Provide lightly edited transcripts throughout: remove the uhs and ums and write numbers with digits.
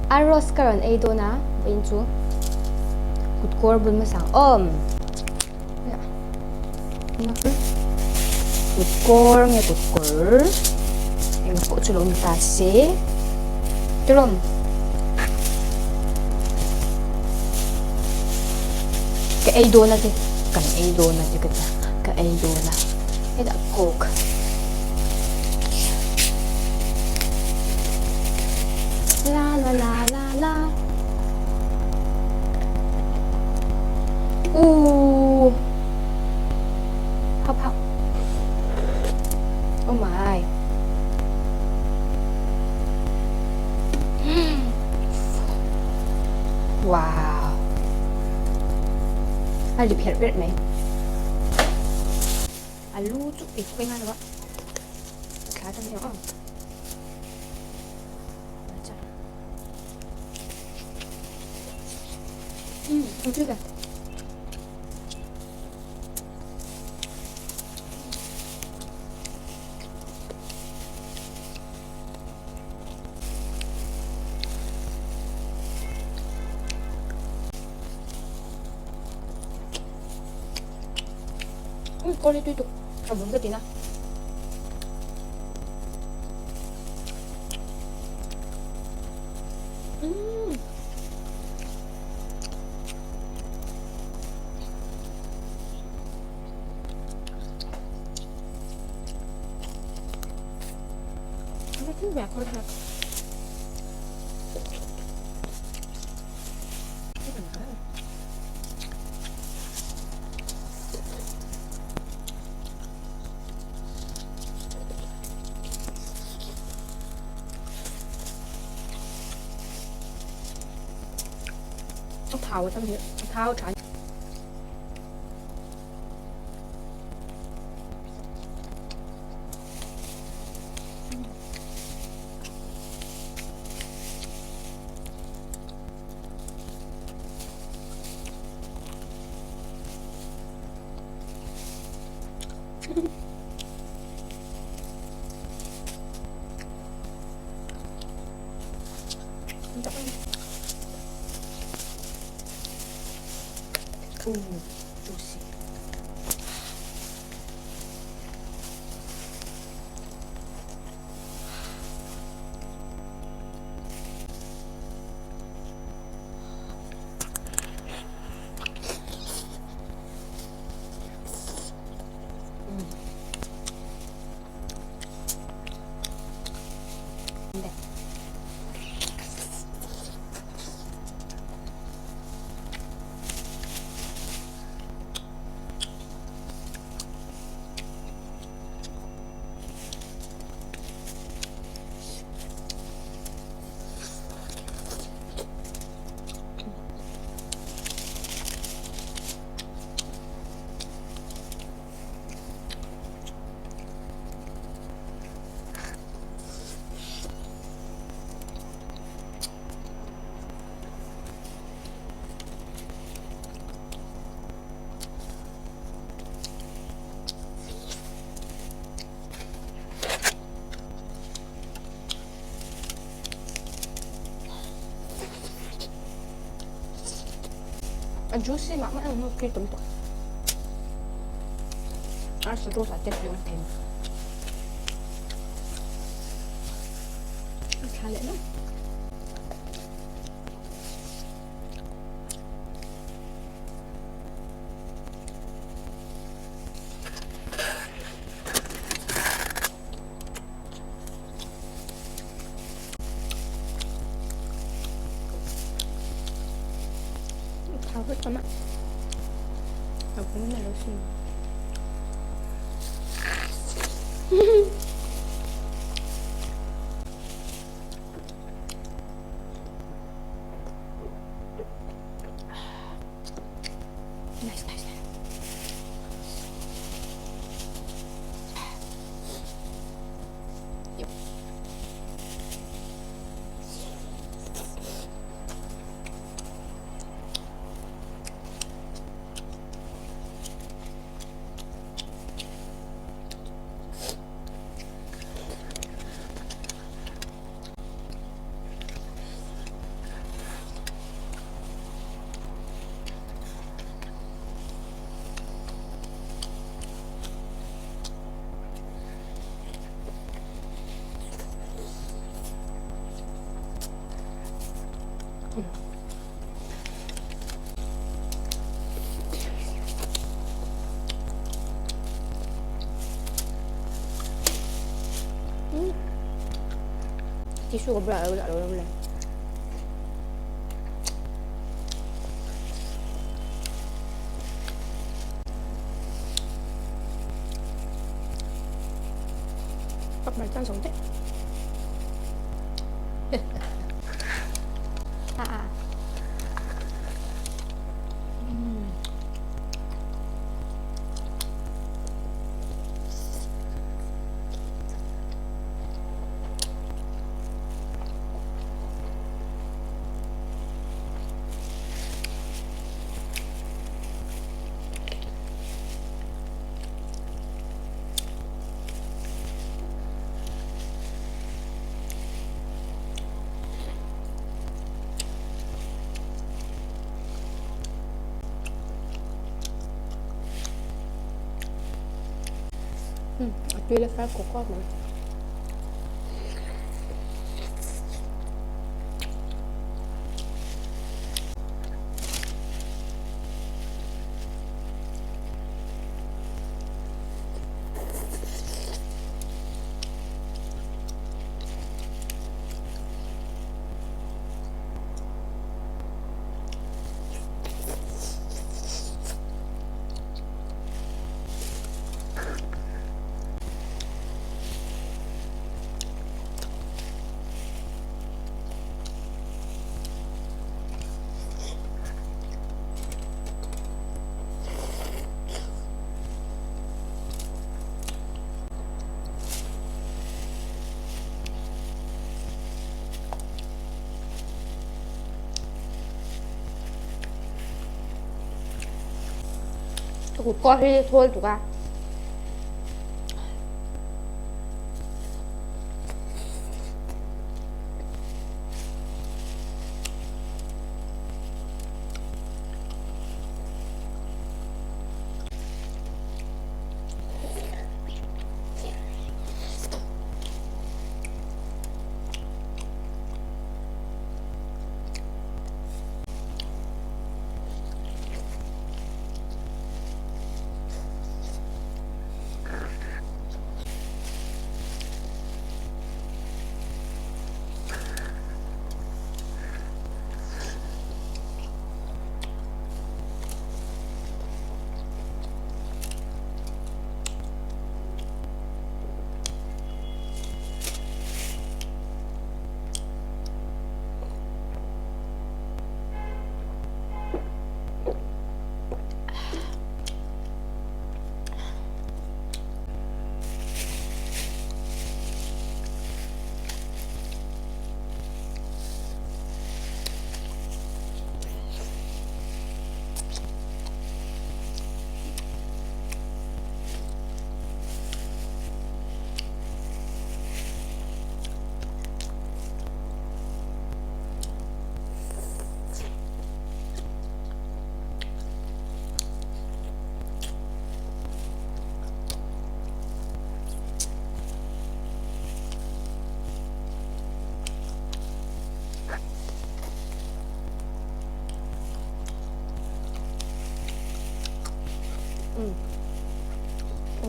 Arrows ka rawn ei dawn a vawiin chu kut kawr bul hmasa ang awm. Kut kawr nge kut kawr eng pawh chu lo ni ta se tawm ka ei dawn a te kan ei dawn a te ka tia ka ei dawn a hetah coke. La la la la la Ooh Hop hop Oh my Wow A ri pherh pherh mai A lu chu ei pawh ei ngai lo a Thla ta mai ang aw. 嗯，我这个。嗯，高丽对对，啊，闻个点呢。嗯。A thau a tam hi a thau tha. Ooh, juicy. A juicy mah mah ang khi tam tawh. A sa juice a te tui awm thei. A tha leh mai. Thau vek tawh mah. A bung na lo sin. Nice, nice, nice. Tissue ka bulah lo dah lo le. Pak mai tan sawng teh. Ah. A tui la fai kawk kawk mai. Kut hi thawl tuk a.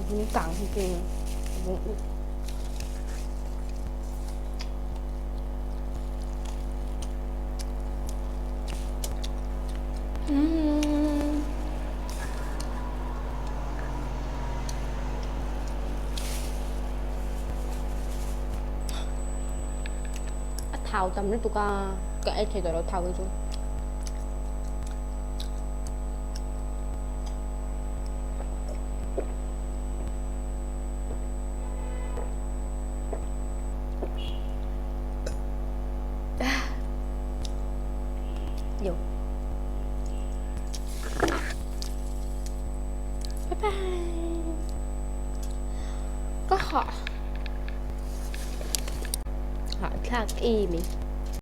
Vung kang hi chu vung uk. A thau tam lutuk a, ka ei thei tawh lo thau hi chu. Yo. Bye bye. Ka hah. Hahthlak em.